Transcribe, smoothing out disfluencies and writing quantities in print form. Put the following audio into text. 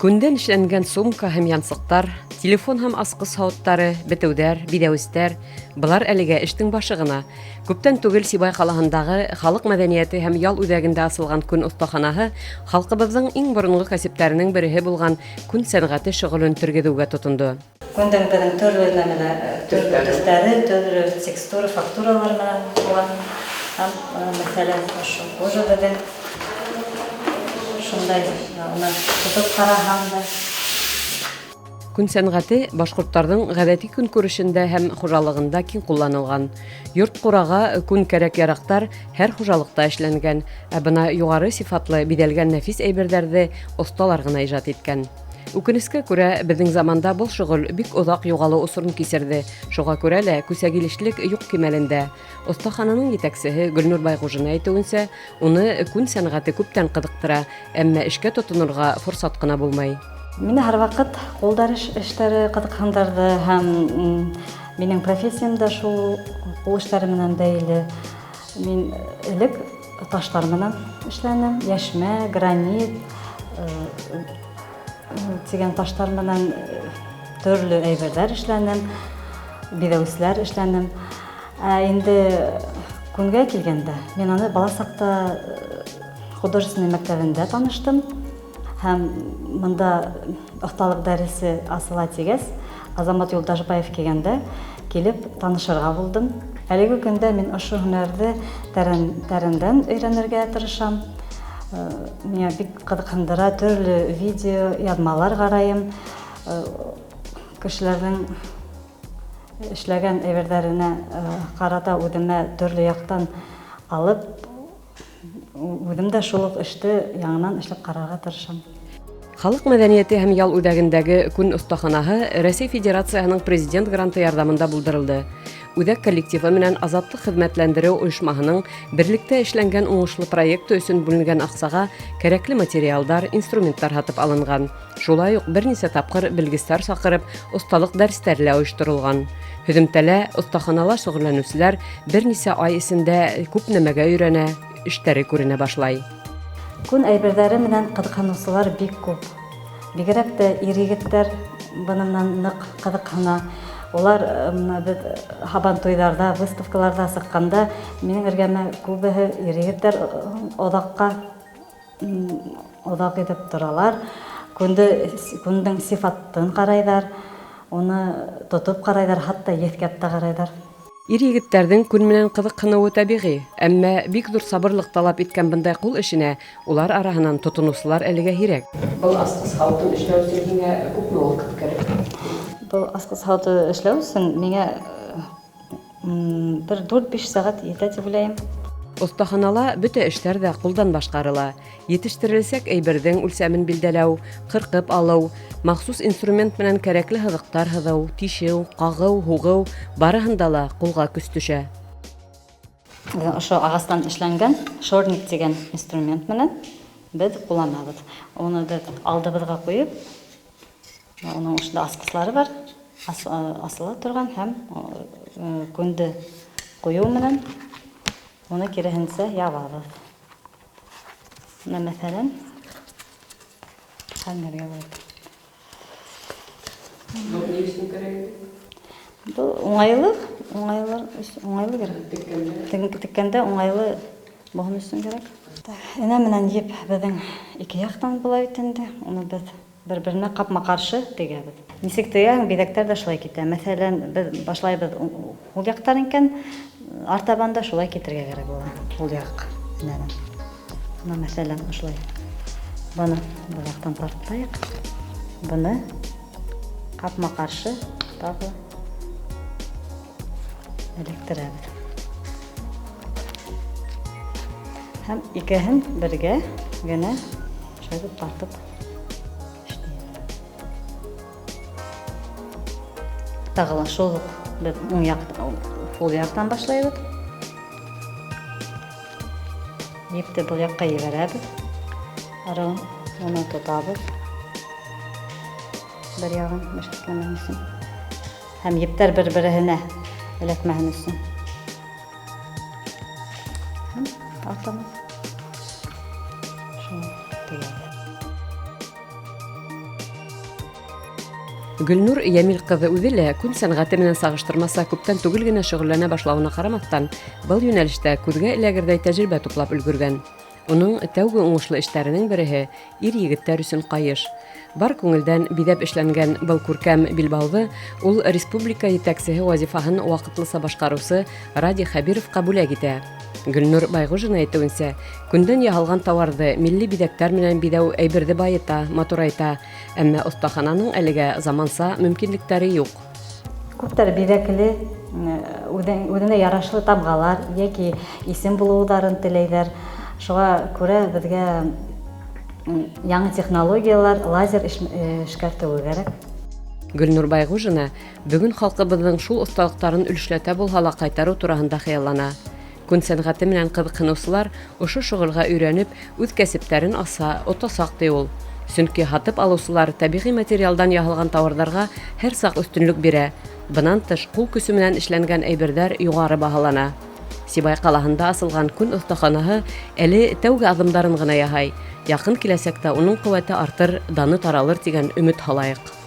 Күндән эшләнгән сумка һәм янсыҡтар, телефон һәм асҡыс һауыттары, бетеүҙәр, биҙәүестәр – былар әлегә эштең башы ғына. Күптән түгел Сибай ҡалаһындағы халыҡ мәҙәниәте һәм ял үҙәгендә асылған күн оҫтаханаһы халҡыбыҙҙың иң боронғо кәсептәренең береһе булған күн сәнғәте шөғөлөн тергеҙеүгә тотондо. Күндең беҙҙең төрлө нәмәлә, төрлө төҫтәре, төрлө текстура, фактуралар менән була. Һәм, мәҫәлән, ошо кожа беҙҙең шундай, уны тотоп ҡараһаң да. Күн сәнғәте башҡорттарҙың ғәҙәти көнкүрешендә һәм хужалығында киң ҡулланылған. Йорт-ҡураға күн кәрәк-яраҡтар һәр хужалыҡта эшләнгән, ә бына юғары сифатлы биҙәлгән нәфис әйберҙәрҙе оҫталар ғына ижад иткән. Үкенескә күрә, беҙҙең заманда был шөғөл бик оҙаҡ юғалыу осорон кисерҙе. Шуға күрә лә күсәгилешлек юҡ кимәлендә. Оҫтахананың етәксеһе Гөлнур Байғужина әйтеүенсә, уны күн сәнғәте күптән ҡыҙыҡтыра, әммә эшкә тотонорға форсат ҡына булмай. Мине һәр ваҡыт ҡулдар эштәре ҡыҙыҡһындырҙы һәм минең профессиям да шул ҡул эштәре менән бәйле. Мин элек таштар менән эшләнем, йәшмә, гранит тигән таштар менән төрлө әйберҙәр эшләнем, биҙәүселәр эшләнем. Ә инде күнгә килгәндә, мин аны бала саҡта художественный мәктәбендә таныштым. Һәм мында оҫталыҡ дәресе асыла тигәс, Азамат Юлдашбаев килгәндә килеп танышырға булдым. Әлеге көндә мин ошо һөнәрҙе тәрәндән өйрәнергә тырышам. Миңә бик ҡыҙыҡһындыра, төрлө видео яҙмалар ҡарайым. Кешеләрҙең эшләгән әйберҙәренә ҡарата үҙемә төрлө яҡтан алып, үҙем дә шул уҡ эште яңынан эшләп ҡарарға тырышам. Халыҡ мәҙәниәте һәм ял үҙәгендәге күн оҫтаханаһы Рәсәй Федерацияһының президент гранты ярҙамында булдырылды. Үҙәк коллективы менән Азатлыҡ хеҙмәтләндереү ойошмаһының берлектә эшләнгән уңышлы проекты өсөн бүленгән аҡсаға кәрәкле материалдар, инструменттар һатып алынған. Шулай уҡ бер нисә тапҡыр белгестәр саҡырып, оҫталыҡ дәрестәре лә ойошторолған. Һөҙөмтәлә оҫтаханала шөғөлләнеүселәр бер нисә ай эсендә күп нәмәгә өйрәнә, эштәре күренә башлай. Күн әйберҙәре менән ҡыҙыҡһыныусылар бик күп. Бигерәк тә ир-егеттәр бының менән ныҡ ҡыҙыҡһына. Улар бына беҙ һабантуйҙарҙа, выставкаларҙа сыҡҡанда минең эргәмә күбеһе ир-егеттәр оҙаҡ итеп торалар. Күндөң сифатын ҡарайҙар, уны тотоп ҡарайҙар, хатта еҫкәп тә ҡарайҙар. Ир-егеттәрҙең күн менән ҡыҙыҡһыныуы тәбиғи, әммә бик ҙур сабырлыҡ талап иткән бындай ҡул эшенә улар араһынан тотоноусылар әлегә һирәк. Был асҡыс һауытын эшләү өсөн һиңә күпме ваҡыт кәрәк? Был асҡыс һауыты эшләү өсөн миңә бер дүрт-биш сәғәт етә тип уйлайым. Оҫтаханала бөтә эштәр ҙә ҡулдан башҡарыла. Етештерелсәк әйберҙең үлсәмен билдәләү, ҡырҡып алыу, махсус инструмент менән кәрәкле һыҙыҡтар һыҙыу, тишеү, ҡағыу, һуғыу барыһында ла ҡулға көс төшә. Ошо ағастан эшләнгән шорник тигән инструмент менән беҙ ҡулланабыҙ. Уны беҙ алдыбыҙға ҡуйып, уның ошонда асҡыстары бар, асыла торған һәм күнде ҡуйыу менән уны киреһенсә ябабыҙ. Бына мәҫәлән, хәлмәргә була. Был ни өсөн кәрәк инде? Был уңайлы, уңайлы, уңайлы кәрәк. Теккәндә. Теккәндә уңайлы булһын өсөн кәрәк. Энә менән еп беҙҙең ике яҡтан була бит инде. Уны беҙ бер-беренә ҡапма-ҡаршы тегәбеҙ. Нисек тегәһең, биҙәктәр ҙә шулай китә. Мәҫәлән, беҙ башлайбыҙ һул яҡтан икән, артабан да шулай китергә кәрәк була. Һул яҡ энәнән. Бына мәҫәлән, ошолай. Быны был яҡтан тартайыҡ. Быны ҡапма-ҡаршы тағы эләктерәбеҙ. Һәм икеһен бергә генә шулай итеп тартып эшләйбеҙ. Тағы ла шул уҡ беҙ уң яҡ, һул яҡтан башлайбыҙ. Епте был яҡҡа ебәрәбеҙ. Ары уны тотабыҙ. Бер яғын мөшәкләмәһен өсөн. Һәм ептәр бер-береһенә эләкмәһен өсөн. Һәм тартабыҙ. Шул тегәбеҙ. Гөлнур Йәмил ҡыҙы үҙе лә күн сәнғәте менән сағыштырмаса күптән түгел генә шөғөлләнә башлауына ҡарамаҫтан, был йүнәлештә күҙгә эләгерҙәй тәжрибә туплап өлгөргән. Уның тәүге уңышлы эштәренең береһе ир-егеттәр өсөн ҡайыш. Бар күңелдән биҙәп эшләнгән был күркәм билбауҙы ул республика етәксеһе вазифаһын ваҡытлыса башҡарыусы Радий Хәбировҡа бүләк итә. Гөлнур Байғужина әйтеүенсә, күндән яһалған тауарҙы милли биҙәктәр менән биҙәү әйберҙе байыта, матурайта. Әммә оҫтахананың әлегә заманса мөмкинлектәре юҡ. Күптәр биҙәкле, үҙенә ярашлы тамғалар йәки исем булыуҙарын теләйҙәр. Шуға күрә беҙгә яңы технологиялар, лазер эшкәртеүе кәрәк. Гөлнур Байғужина бөгөн халҡыбыҙҙың шул оҫталыҡтарын өлөшләтә булһа ла ҡайтарыу тураһында хыяллана. Күн сәнғәте менән ҡыҙыҡһыныусылар ошо шөғөлгә өйрәнеп, үҙ кәсептәрен асһа, отасаҡ, ти ул. Сөнки һатып алыусылар тәбиғи материалдан яһалған тауарҙарға һәр саҡ өҫтөнлөк бирә. Бынан тыш, ҡул көсө менән эшләнгән әйберҙәр юғары баһалана. Сибай ҡалаһында асылған күн оҫтаханаһы әле тәүге аҙымдарын ғына яһай. Яҡын киләсәктә уның ҡеүәте артыр, даны таралыр тигән өмөт һалайыҡ.